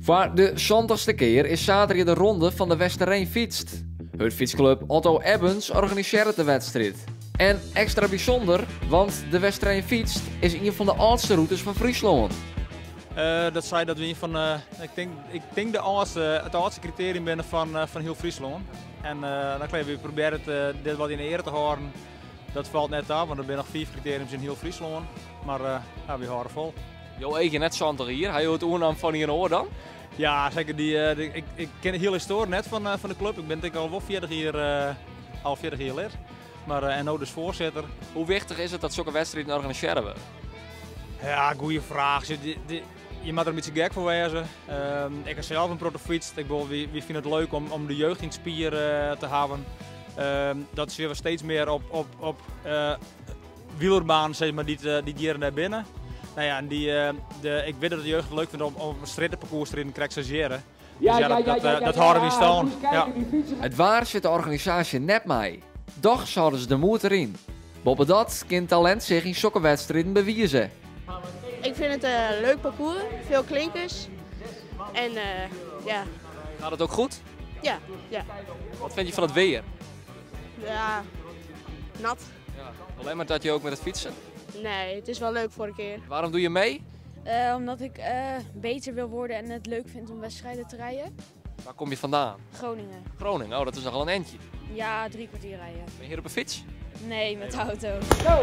Foar de santichste kear is saterdei de Ronde fan de Westereen fytst. Hurdfytsklup Otto Ebbens organisearret de wedstriid. En ekstra bysûnder, want de Westereen Fytst is ien fan de âldste rûtes fan Fryslân. Dat sei dat we ien fan, ik tink, ik tink de âldste, it âldste kriterium binne fan hiel Fryslân. En dan klear, we probearje dit wat yn eare te hâlden. Dat falt net ta, want der binne noch 5 kriteriums yn hiel Fryslân. Mar ja, we hâlde fol. Jo eagje net 70 jier, ha jo it oernaam fan ien oar dan? Ja, seker. Ik ken de hiele histoarje net fan de klup. Ik bin tink al wol 40 jier, al 40 jier lid. Maar en no dus foarsitter. Hoe wichtich is it dat sokke wedstriden organisearre wurde? Ja, goeie fraach. Je moatte der in bytsje gek foar wêze. Ik ha sels in protte fytst. Wy fine it leuk om de jeugd yn it spier te hawwen. Dat sjogge we steeds mear op wielerbanen, zeg maar, dy't hjir en dêr binne. Nou ja, en ik wit dat de jeugd het leuk vindt om op een strjitteparcours te riden, krekt sa hjir. Dus ja, dat hâlde we stân. Ja. It waar sit de organisaasje net mei. Dochs hâlde se de moed deryn. Boppedat kin talint sich yn sokke wedstriden bewize. Ik vind het een leuk parcours, veel klinkers. En ja. Gaat het ook goed? Ja. Wat vind je van het weer? Ja, nat. Ja. Alleen maar dat je ook met het fietsen? Nee, het is wel leuk voor een keer. Waarom doe je mee? Omdat ik beter wil worden en het leuk vind om wedstrijden te rijden. Waar kom je vandaan? Groningen. Groningen, oh, dat is nogal een endje. Ja, 3 kwartier rijden. Ben je hier op een fiets? Nee, met de auto. Go!